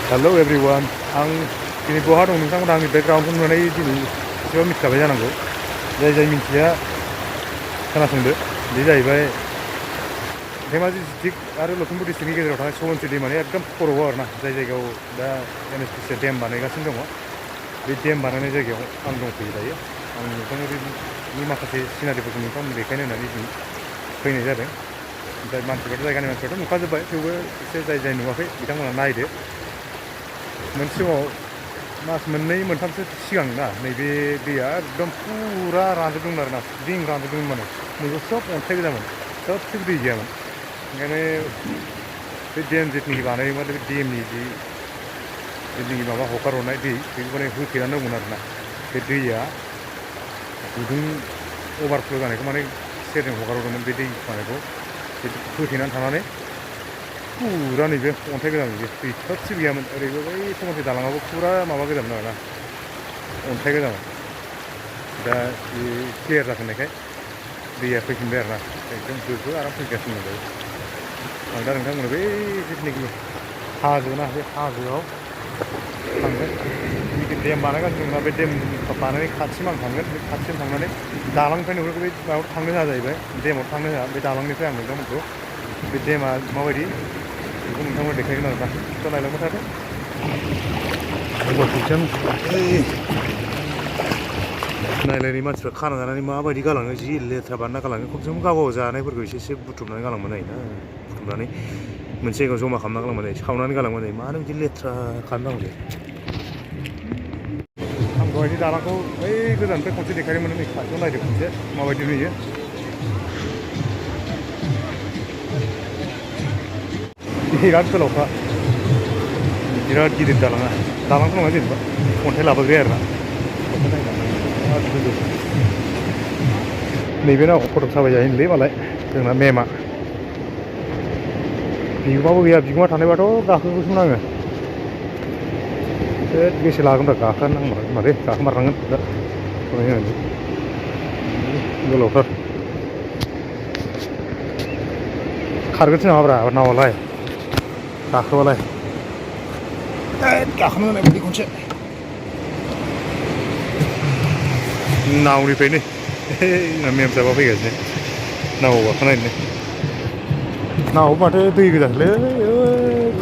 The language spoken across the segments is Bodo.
हेलो एवरीवन आं दिनै बहा दं नोंथांमोना आंनि बेकग्राउन्डखौ नुनानै दिनै एसेबाबो मिथिखाबाय जानांगौ जाय जाय मिथिया खोनासंदो बे जाहैबाय धेमाजि डिस्ट्रिक्ट आरो लखिमपुर डिस्ट्रिक्टनि गेजेराव थानाय सलनसि दैमानि एकदम खर'आव आरोना जाय जायगायाव दा NHPC डेम बानायगासिनो दङ बे डेम बानायनाय जायगायाव आं दंफैयो दायो आं नोंथांनो बेनि माखासे सिनारिफोरखौ नोंथांमोन देखायनो होननानै दिनै फैनाय जादों ओमफ्राय मानसिफ्राथ' जायगानि मानसिफ्राथ' नुखाजोब्बाय थेवबो एसे जाय जाय नुवाखै बिथांमोना नायदो मोनसे समाव मास मोननै मोनथामसो सिगां ना नैबे दैया एकदम फुरा रानजोबदोंमोन आरोना स्रिं रानजोबदोंमोन माने नैबे सब अन्थाइ गोजामोन सबसेबो दै गैयामोन ओंखायनो बे डेम जिथुनाखि बानायोमोन बे डेमनि जिथुनाखि माबा हगारहरनाय दै बेखौ माने होथेनानै दंमोन आरोना बे दैया गुदुं अभारफ्ल' जानायखौ माने सेरजों हगारहरदोंमोन बे दै मानायखौ होथेनानै थानानै फुरा नैबे अन्थाइ गोजाम दै थोबसेबो गैयामोन ओरैबो बै समथि दालाङावबो फुरा माबा गोजामोन आरोना अन्थाइ गोजामोन दा बे क्लियार जाफिननायखाय दैया फैफिनबाय आरोना एकदम गोग्गो आराम फैगासिनो दं आं दा नोंथांमोननो बै जिथुनाखि हाजोना बे हाजोआव थांगोन जिथु डेम बानायगासिनो दंना बे डेम बानायनाय खाथिसिम आं थांगोन बे खाथिसिम थांनानै दालांनिफ्राय नुहुरगौ बे माबायाव थांनो होआ जाहैबाय डेमाव थांनो होआ बे दालांनिफ्राय आं नोंथांमोनखौ बे डेमा माबायदि बेखौ नोंथांमोन देखायगोन आरोना थ' नायलांबाय थादो नायलायनाय मानसिफ्रा खाना जानानै माबायदि गालाङो जि लेथ्रा बानायना गालाङो खमसे खम गाव गाव जानायफोरखौ एसे एसे बुथुमनानै गालांबानो जायोना बुथुमनानै मोनसे जायगायाव जमा खालामना गालांबानो जायो सावनानै गालांबानो जायो मानो बिदि लेथ्रा खालामनांगौ जायो आं दहायनि दालांखौ बै गोजाननिफ्राय खनसे देखायदोंमोन नै खाथियाव नायदो खनसे माबायदि नुयो बिराद गोलावखा बिराद गिदिर दालाङा दालांथ' नङा जेनेबा अन्थाइ लाबोग्राया आरोना बिराद गोजौ नैबे नावखौ फटक साबाय जाहैनोलै मालाय जोंना मेमा बिगुमाबो गैया बिगुमा थानायबाथ' गाखोगौसोमोन आङो एसे गोसो लागोन दा गाखोनांगौ माथो गाखोमारनांगोन दा गोलावथार खारगोनसो नामाब्रा नावालाय गाखोबालाय गाखोनो होनाय बायदि खनसे नावनिफ्रायनो मेम साबा फैगासिनो नावआव गाखोनायनो नावआव माथो दै गोजासोलै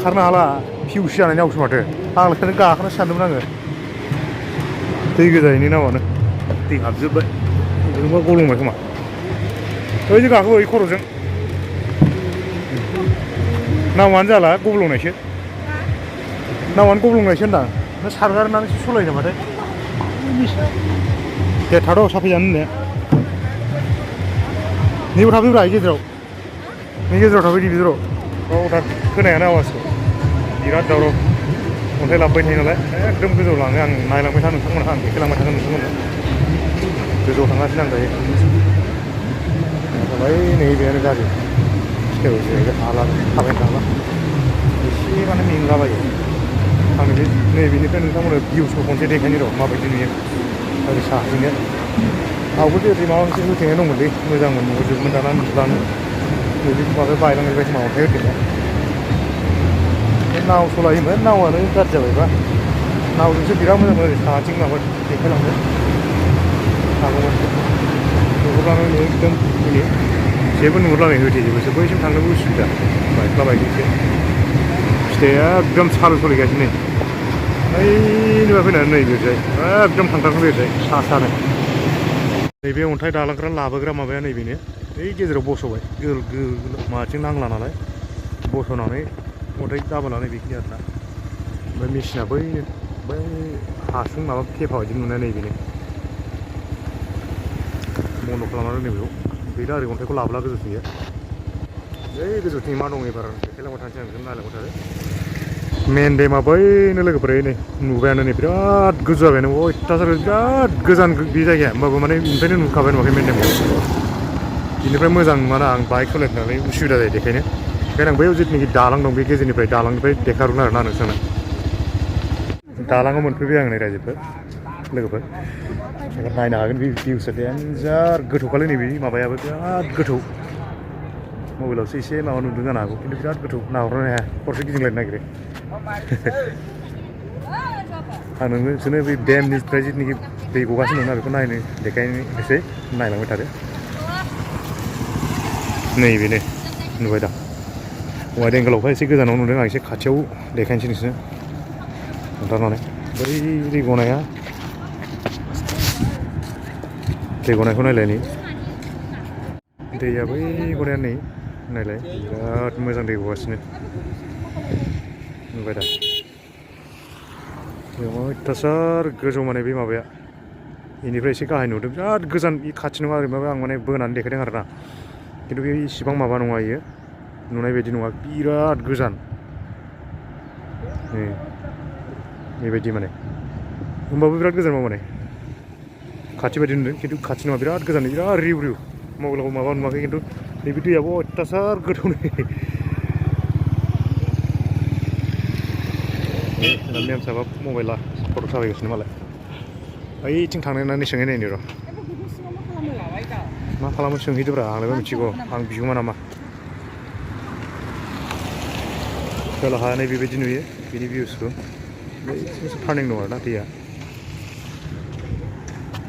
खारनो हाला फिउसि जानाय नावसो माथो फाग्लाखौनो गाखोनो सानदोंमोन आङो दै गोजायैनि नावानो दै हाबजोब्बाय बेजोंबा गलंबाय खोमा ओइजों गाखो ओइ खर'जों नावानो जाला गब्लंनायसो नावानो गब्लंनायसो होनदां ना सारगारनानैसो सलायो नामाथाय दे थाथ' साफै जानो होननाया नैबाव थाफैब्रा गेजेराव नै गेजेराव थाफै गेजेराव औ दा खोनायानो आवाजखौ बिराद दावराव अन्थाइ लाबोबाय थायो नालाय एकदम गोजौआव लाङो आं नायलांबाय था नोंथांमोनहा आं देखायलांबाय थागोन नोंथांमोननो गोजौआव थांगासिनो आं दायो बै नैबेयानो गाज्रि फिथाइआव जिरायबाय हाला थाबायनो हाला एसे माने मेंलाबायो आं नैबेनिफ्राय नोंथांमोननो भिउसखौ खनसे देखायनो र' माबायदि नुयो ओरै साहैनो आवगोल ओरै माबा मोनसे होथेनाय दंमोनलै मोजांमोन नुजोबमोन दाना नुलानो नैबे माबाया बायलांजोब्बाय खोमा अन्थाइ होथेनाया नाव सलायोमोन नावानो गाज्रि जाबायबा नावजोंसो बिराद मोजां ओरै साहाथिं माबा देखायलांनो हागौमोन नुहुरलानो एकदम जेबो नुहुरलानो होथेजोबोसो बैसिम थांनोबो उसुबिदा बायख्ला बायख्लिसो फिथाइया एकदम सालु सलिगासिनो ओइनिफ्राय फैनानै नै ओरैजाय एकदम थांथारगोन ओरैजाय सा सानो नैबे अन्थाइ दालांग्रा लाबोग्रा माबाया नैबेनो बै गेजेराव बस'बाय माबाथिं नांला नालाय बस'नानै अन्थाइ दाबोनानै बेखिनि आरोना ओमफ्राय मेसिना बै हासुं माबा खेफा बायदि नुनाय नैबेनो बन्द' खालामनानै नैबेखौ गैला ओरै अन्थाइखौ लाबोला गोजौथिं गैया बै गोजौथिं मा दं एबार देखायलांबाय थानोसै आं बेखौनो नायलांबाय थादो मेन डेमा बैनो लोगोफोर नै नुबायानो नै बिराद गोजौ जाबायानो अयथासार बिराद गोजान बे जायगाया होमबाबो माने बेनिफ्रायनो नुखाबाय नुवाखै मेन डेमखौ बेनिफ्राय मोजां नुवाना आं बाइक सालायनो थाखाय उसुबिदा जायो देखायनो ओंखायनो आं बैयाव जिथुनाखि दालां दं बे गेजेरनिफ्राय दालांनिफ्राय देखायहरगोन आरोना नोंसोरनो दालाङाव मोनफैबाय आं नै रायजोफोर लोगोफोर नायनो हागोन बे भिउसआ देन्जार गोथौखालै नैबे माबायाबो बिराद गोथौ मबाइलावसो एसे माबा नुदों जानो हागौ खिन्थु बिराद गोथौ नाहरनो हाया खर'सो गिदिंलायनो नागिरो आं नोंसोरनो बे डेमनिफ्राय जिथुनाखि दै गगासिनो दंना बेखौ नायनो देखायनोसै नायलांबाय थादो नै बेनो नुबाय दा वाइड एंगोलावहाय एसे गोजानाव नुदों आं एसे खाथियाव देखायनोसै नोंसोरनो हमथानानै बै दै गनाया दै गनायखौ नायलाय नै दैया बै गनाया नै नायलाय बिराद मोजां दै गगासिनो नुबाय दा अयथासार गोजौ माने बे माबाया बेनिफ्राय एसे गाहाय नुदों बिराद गोजान खाथि नङा ओरैबाबो आं माने बोनानै देखायदों आरोना खिन्थु बे इसिबां माबा नङा इयो नुनाय बायदि नङा बिराद गोजान बेबायदि माने होमबाबो बिराद गोजान माने खाथि बायदि नुदों खिन्थु खाथि नङा बिराद गोजान बिराद रिउ रिउ मबाइलाव माबा नुवाखै खिन्थु नैबे दैयाबो अयथासार गोथौ नै मेम साबा मबाइला फट' साफायगासिनो मालाय ओइथिं थांनो होननानै सोंहै नायनो र' मा खालामो सोंहैदोब्रा आंलाय मिथिगौ आं बिगुमा नामा खोलाहा नै बेबायदि नुयो बिनि भिउसखौ बैथिंसो टार्निं दं आरोना दैया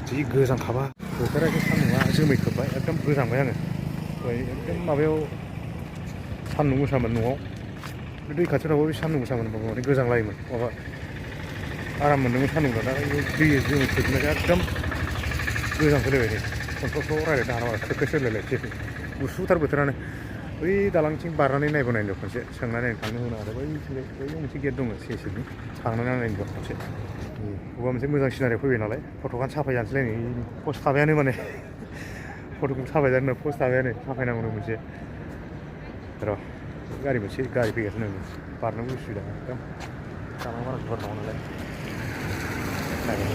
जि गोजांखाबा बोथोरा एसे सान्दुंआ जोमै खोब्बाय एकदम गोजांबाय आङो एकदम माबायाव सान्दुं गोसामोन न'आव दै खाथियाव थाबाबो सान्दुं गोसामोन माने गोजांलायोमोन माबा आराम मोन्दोंमोन सान्दुं दाना दै जोमै खोबनायजों एकदम गोजांखोलायबाय नै खनथ'थ' रायलायनो हानांगौ खोखो सोलायलायसै गुसुथार बोथोरानो बै दालांथिं बारनानै नायबोनायनो खनसे सोंनानै नायनो थांनो होनो आरो बै मोनसे गेट दङ सिएसएफनि थांनानै नायनो खनसे बबेबा मोनसे मोजां सिनारियाव फैबाय नालाय फट'खौनो साफायजानोसैलाय नै पस्ट थाबायानो माने फट'खौ साफायजानो पस्ट थाबायानो साफायनांगौनो मोनसे र' गारि मोनसे गारि फैगासिनो नोङो बारनोबो उसुबिदा एकदम दालां बारा गुवार नङा नालाय नायगोन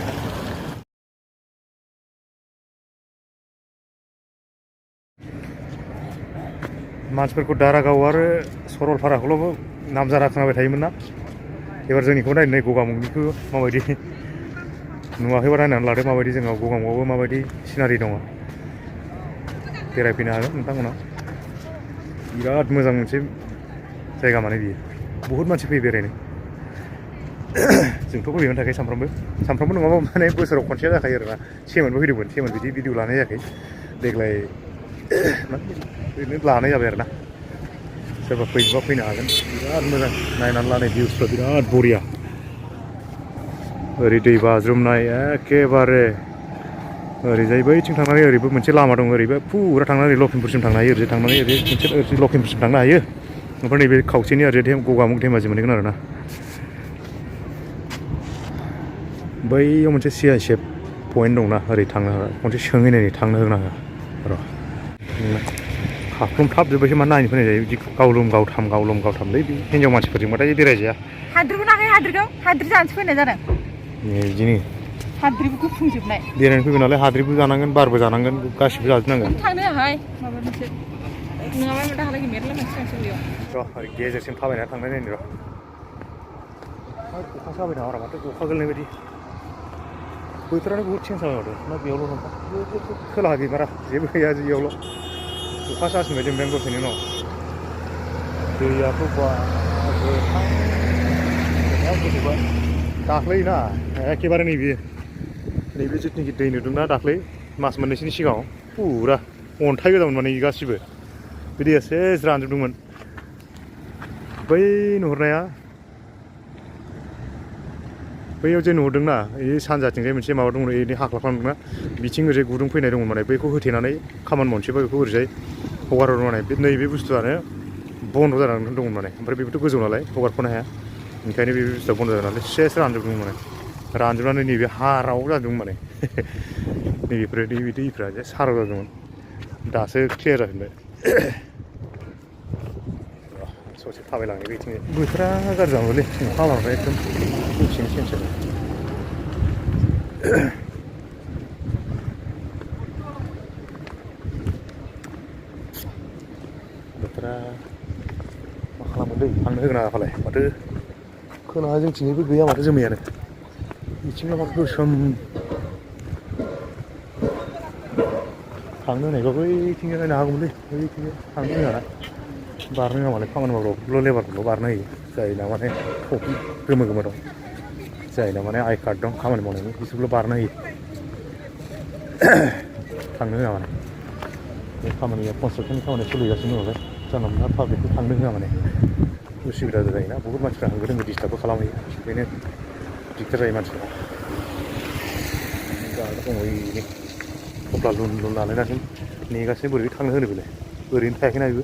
मानसिफोरखौ दारागाव आरो सरलपाराखौल' नामजादा खोनाबाय थायोमोन ना एबार जोंनिखौ नायनो नै गगामुगनिखौ माबायदि नुवाखैबा नायनानै लादो माबायदि जोंनाव गगामुगआवबो माबायदि सिनारि दङ बेरायफैनो हागोन नोंथांमोना बिराद मोजां मोनसे जायगा माने बियो बहुद मानसि फैयो बेरायनो जोंथ' फैबाय थाखाय सामफ्रामबो नङाबा माने बोसोराव खनसेया जाखायो आरोना सेमोनबो फैदोंमोन सेमोन बिदि भिडिअ लानाय जायाखै देग्लाय ओरैनो लानाय जाबाय आरोना सोरबा फैनोबा फैनो हागोन बिराद मोजां नायनानै लानाय भिउसफ्रा बिराद बरिया ओरै दै बाज्रुमनाय एखेबारे ओरैजाय बैथिं थांनानै ओरैबो मोनसे लामा दं ओरैबो फुरा थांनानै लखिमपुरसिम थांनो हायो ओरैजाय थांनानै ओरै मोनसे ओरै लखिमपुरसिम थांनो हायो ओमफ्राय नैबे खावसेनि ओरैजाय गगामुग धेमाजि मोनहैगोन आरोना बैयाव मोनसे सिआइएसएफ पइन्ट दंना ओरै थांनो खनसे सोंहैनायनि थांनो होना र' खाफ्लुमथाबजोब्बायसो मा नायनो फैनाय जायो बिदि गावलुम गावथामलै बे हिनजाव मानसिफोरजोंबाथाय बेरायजाया हाद्रिबो नाङै हाद्रिखौ हाद्रि जानोसो फैनाय जादों बिदिनो हाद्रिबो गुफुंजोबनाय बेरायनो फैबाय नालाय हाद्रिबो जानांगोन बारबो जानांगोन गासिबो जाजोबनांगोन थांनो हाय माबा मोनसे नङाबा दाहालागै मेरला मानसि थांसै बेयाव र' ओरै गेजेरसिम थाबायना थांनाय नायनो र' अखा जाबाय नामा माथो अखा गोलैनाय बायदि बोथोरानो बहुद चेन्ज जाबाय माथो ना बेयावल' नङा खोलाहा गैमारा जेबो गैया बेयावल' अखा जासिनबाय जों बेंक दसेनि उनाव दैयाथ' गोथौबा दाख्लै ना एखेबारे नैबे जिथुनाखि दै नुदोंना दाख्लै मास मोननैसोनि सिगाङाव फुरा अन्थाइ गोजामोन माने गासिबो बे दैया सेस रानजोबदोंमोन बै नुहुरनाया बैयाव जे नुहुरदोंना बे सानजाथिंजाय मोनसे माबा दङ ओरै हाख्ला खालामदोंना बिथिं ओरैजाय गुदुं फैनाय दंमोन माने बैखौ होथेनानै खामानि मावनोसैबा बेखौ ओरैजाय हगारहरनो माने नैबे बुस्थुआनो बन्द' जानानै दंमोन माने ओमफ्राय बेबोथ' गोजौ नालाय हगारख'नो हाया ओंखायनो बे बुस्थुआ बन्द' जानाय नालाय सेस रानजोबदोंमोन माने रानजोबनानै नैबे हाराव जादोंमोन माने नैबे दैफ्रा जे साराव जादोंमोन दासो क्लियार जाफिनबाय ससे थाबायलांनो बेथिं बोथोरा गाज्रि जाबायलै अखा हाबाथाय एकदम दसेनो चेन्ज जाबाय बोथोरा मा खालामोलै थांनो होगोन आफालाय माथो खोलाहा जोंथिंनिबो गैया माथो जोमैयानो बिथिंना माथो गोसोम थांनो होनायखौ बैथिंजाय नायनो हागौमोनलै बैथिंजाय थांनो होआना बारनो होआ मालाय खामानि मावग्राफोरल' लेबारफोरल' बारनो होयो जायना माने टपि गोमो गोमो दं जायना माने आइ कार्ड दं खामानि मावनायनि बिसोरल' बारनो होयो थांनो होआ माने बे खामानिया कनस्ट्राक्सननि खामानिया सोलिगासिनो दं नालाय जानला मोनला पाब्लिकखौ थांनो होआ माने उसुबिदा जायोना बहुत मानसिफ्रा होंगो दोंगो डिस्टार्बबो खालामहैयो बेनो दिगदार जायो मानसिफ्रा दा दङ ओरैनो थफ्ला लुन लुन लालायनानै नेगासिनो बोरै थांनो होनो बेलाय ओरैनो थायाखैना बेबो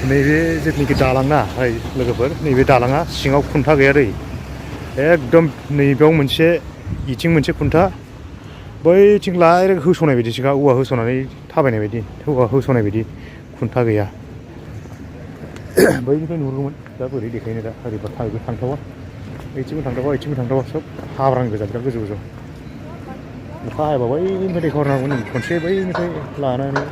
नैबे जिथुनिखि दालां ना लोगोफोर नैबे दालाङा सिङाव खुन्था गैया दै एकदम नैबेयाव मोनसे इथिं मोनसे खुन्था बैथिं डाइरेक्ट होस'नाय बायदिसोखा औवा होस'नानै थाबायनाय बायदि औवा होस'नाय बायदि खुन्था गैया बैनिफ्राय नुहुरगौमोन दा बोरै देखायनो दा ओरैबा थांथावा ओइथिंबो थांथावा सब हाब्रां गोजा बिराद गोजौ गोजौ अखा हायाबा बैनिफ्राय देखायहरनो हागौमोन खनसे बैनिफ्राय लानानै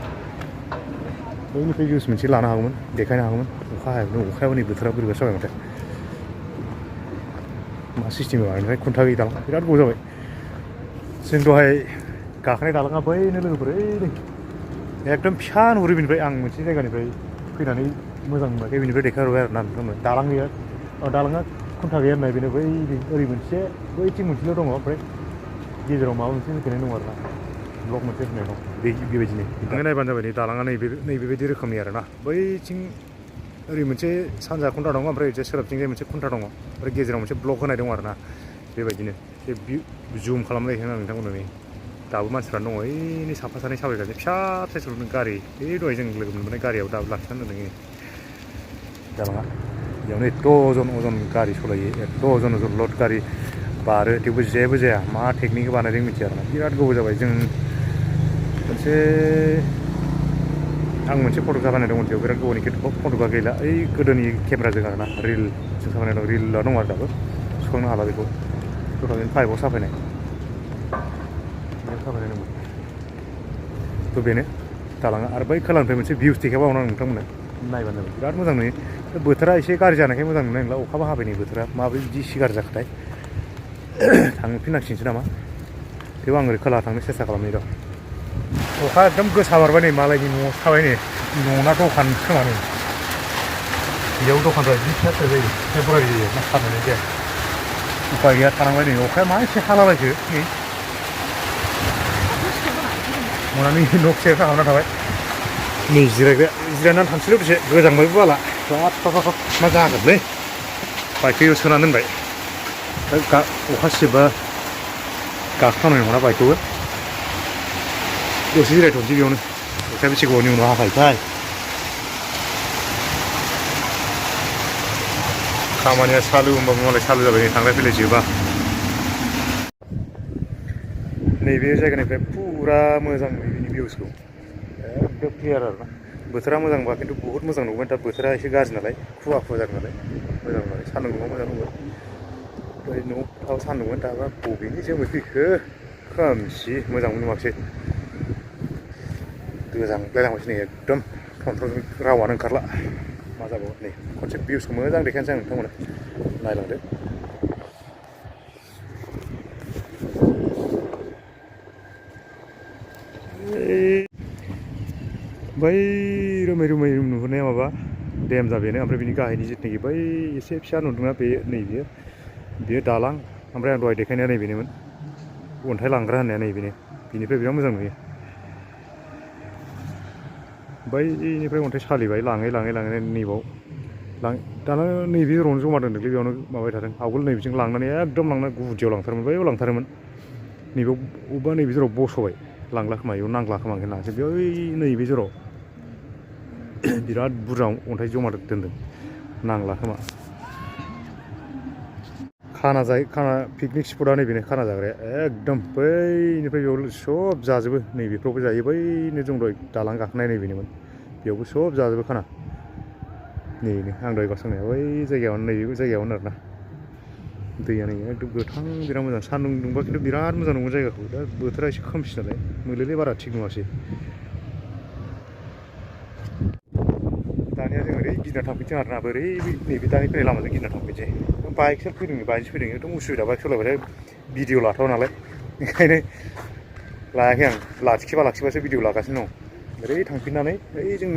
बैनिफ्राय भिउस मोनसे लानो हागौमोन देखायनो हागौमोन अखा हायाबो नै बोथोरा बोरैबा जाबाय माथो मा सिस्टेम बानायनाय खुन्था गैयि दालां बिराद गोबाव जाबाय जों दहाय गाखोनाय दालाङा बैनो लोगोफोर ओइ एकदम फिसा नुहुरो बेनिफ्राय आं मोनसे जायगानिफ्राय फैनानै मोजां मोनाखै बेनिफ्राय देखायहरबाय आरो ना नोंथांमोन दालां गैया दालाङा खुन्था गैया होननाय बेनो बै ओरै मोनसे बैथिं मोनसेल' दङ ओमफ्राय गेजेराव माबा मोनसे होथेनाय दङ आरो ना ब्लक मोनसे होनाय दं बेबायदिनो नोङो नायबानो जाबाय नै दालाङा नैबेबायदि रोखोमनि आरो ना बैथिं ओरै मोनसे सानजा खुन्था दङ ओमफ्राय ओरैजाय सोनाबथिंजाय मोनसे खुन्था दङ ओमफ्राय गेजेराव मोनसे ब्लक होनाय दङ आरो ना बेबायदिनो जुम खालामनाय होनो नोंथांमोन नै दाबो मानसिफ्रानो दङ ओइ साफा सानै साबायगासिनो फिसा फिसा गारि बे दहाय जों लोगो मोनबोनाय गारियाव दाबो लाखिनानै दोनदों दालाङा बेयावनो एथ' अजन गारि सालायो एथ' अजन लड गारि बारो थेवबो जेबो जाया मा टेकनिक बानायदों मिथिया आरोना बिराद गोबाव जाबाय जों मोनसे फट'ग्राफ बानायदोंमोन बेयाव बिराद गोबावनि फट'ग्राफ गैला ओइ गोदोनि केमेराजों आरोना रिलजों साफायनाय दं रिलआ दं आरो दाबो सुखांनो हाला बेखौ 2005आव साफायनाय दंमोन थ' बेनो दालाङा आरो बै खोलानिफ्राय मोनसे भिउस देखायबावनो नोंथांमोननो नायबानो जाबाय बिराद मोजां नुयो बोथोरा एसे गाज्रि जानायखाय मोजां नुनाय नंला अखाबो हाबाय नै बोथोरा माबोरै बिदि सिगार जाखोथाय थांफिननांसिनोसै नामा थेवबो आं ओरै खोला थांनो सेस्था खालामनाय दं अखा एकदम गोसा बारबाय नै मालायनि न'आव थाबाय नै न'ना दखान खोमा नै बेयाव दखानफ्रा बिदि फिसा फिसा जायो टेम्परारि जायो ना खालामनाय जाया उफाय गैया थानांबाय नै अखाया मा एसे हालाबायखो नै मोनानि न' फिसा खालामना थाबाय नै जिरायनानै थांसैल' दसे गोजांबायबो बाला बाब मा जागोनलै बाइकखौ सोनानै दोनबाय अखा सिबा गाखोथावनाय नङा बाइकखौबो दसे जिरायथ'नोसै बेयावनो अखाया बेसे गोबावनि उनाव हाखायोथाय खामानिया सालु होमबाबो मालाय सालु जाबाय नै थांलाय फैलाय जोबा नैबे जायगानिफ्राय फुरा मोजां नुयो बिनि भिउसखौ एकदम क्लियार आरोना बोथोरा मोजांबा खिन्थु बहुत मोजां नुगोन दा बोथोरा एसे गाज्रि नालाय खुवा जागोन नालाय मोजां नालाय सान्दुं दुंबा मोजां नुगोन ओमफ्राय न'आव थाबा सान्दुंमोन दाबा बबेनि जोमै फैखो खोमसि मोजां नुवाखिसै गोजांलायलांबायसो नै एकदम कन्ट्रलजों रावानो ओंखारला मा जाबावो नै खनसे भिउसखौ मोजां देखायनोसै आं नोंथांमोना नायलांदो बै रोमै नुहुरनाया माबा देमजा बेनो ओमफ्राय बिनि गाहायनि जिथुनाखि बै एसे फिसा नुदोंना बे बेयो दालां ओमफ्राय आं दहाय देखायनाया नैबेनोमोन अन्थाइ लांग्रा होननाया नैबेनो बिनिफ्राय बिराद मोजां नुयो बैनिफ्राय अन्थाइ सालिबाय लाङै नैबाव दाना नैबे जरावनो जमा दोनदोंलै बेयावनो माबाय थादों आवगोल नैबेजों लांनानै एकदम गुदियाव लांथारोमोन बैयाव लांथारोमोन नैबेयाव अबेबा नैबे जराव बस'बाय लांला खोमा बेयाव नांला खोमा होननानैसो बेयाव नैबे जराव बिराद बुरजा अन्थाइ जमा दोनदों नांला खोमा खाना पिकनिक स्पटआ नैबेनो खाना जाग्राया एकदम बैनिफ्राय बेयाव सब जाजोबो नैबेफ्रावबो जायो बैनो जों दहाय दालां गाखोनाय नैबेनोमोन बेयावबो सब जाजोबो खाना नैबेनो आं दहाय गाखोनाया बै जायगायावनो नैबे जायगायावनो आरोना दैया नै एकदम गोथां बिराद मोजां सान्दुं दुंबा खिन्थु बिराद मोजां नंगौ जायगाखौ दा बोथोरा एसे खोमसि नालाय मोलेले बारा थिग नङासै दानिया जों ओरै गिदिंना थांफिनसै आरोना बोरै नैबे दानि फैनाय लामाजों गिदिंना थांफिनसै बाइकसो फैदों एकदम उसुबिदा बाइक सालायबाथाय भिडिअ लाथावा नालाय ओंखायनो लायाखै आं लाखिबासो भिडिअ लागासिनो दं ओरै थांफिननानै ओइ जों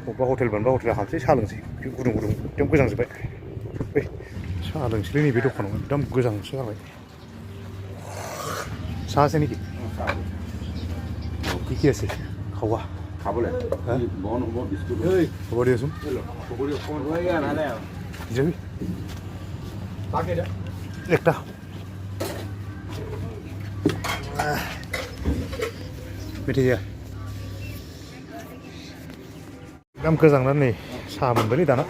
बबेबा हटेल मोनबा हटेलाव हाबसै साहा लोंसै गुदुं एकदम गोजांजोब्बाय बै साहा लोंसैलै नैबे दखानाव एकदम गोजांसो जाबाय साहा से नेকি কি আছে খাওয়া খাবলৈ বন হ'ব বিস্কুট হ'ব দিয়াচোন যাবি একটা मेथाइ जाया एकदम गोजांनानै नै साहा मोनबायलै दाना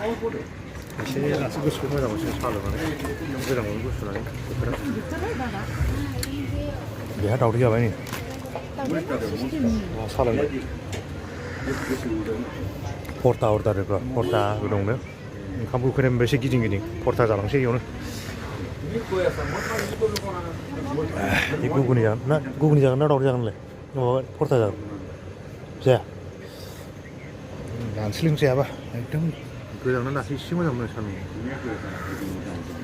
एसे दासो गोसोखौ मोजां मोनसै साहा लोंनानै गोजांनानै गुसु नालाय बोथोरा बेहा दावदै जाबाय नै साहा लोंबाय परता अर्डार परताबो दंनो ओंखामखौ उखैनाय एसे गिदिं परता जालांसै इयावनो गुगुनि जागोन ना दावदै जागोनलाय माबा परता जागोन जाया जानोसै लोंजायाबा एकदम गोजांनानै दासो एसे मोजां मोनो सानदुं